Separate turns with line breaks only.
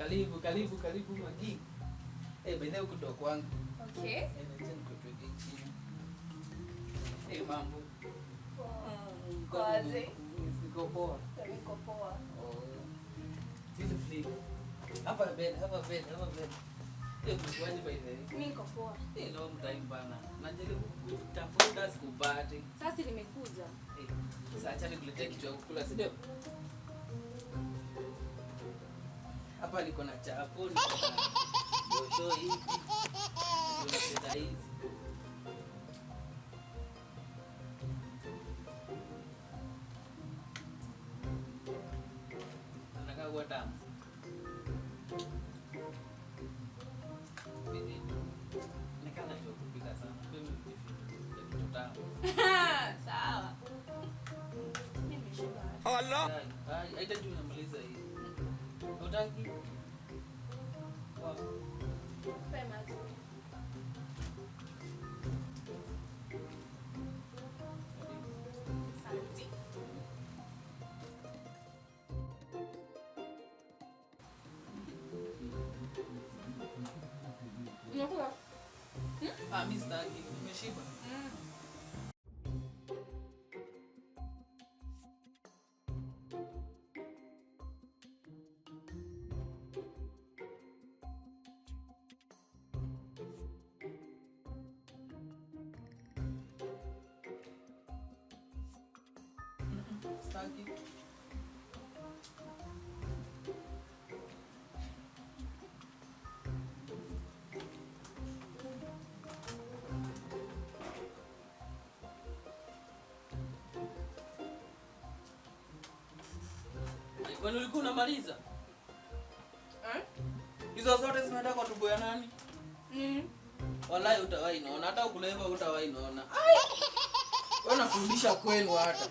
Karibu, karibu, karibu Magi. Eh, by the way kutoka kwangu.
Okay.
Eh, acha nikuweke chini. Eh, mambo.
Kwaje?
Siko poa.
Niko poa.
Oh. Feel free. Have a bed, have a bed, have a bed. Eh, mkwaje by the way?
Mimi niko poa.
Eh, long time bana. Najaribu kutafuta sikupati.
Sasa nimekuja.
Eh, sasa acha nikuletee kitu ya kukula, si ndio? Hapa niko na chapo, niko na bosho hivi. Niko na pesa hizi. Anakaa kuwa tamu. Mimi nikaa najua kupika sana. Mimi ni kitu tamu.
Sawa. Mimi nimeshiba.
Ai, haitaki unamaliza hii. Hutaki? Wow.
Nipe maji. Asante. Unakula?
Ah, mimi sitaki. Nimeshiba.
Mm.
Sitaki. Ai, kwani ulikuwa unamaliza?
Eh?
Hizo zote zimeenda kwa tumbo ya nani?
Mm.
Wallahi utawahi naona, hata ukuleva utawahi naona. Ai! Wewe unafundisha kwenu hata.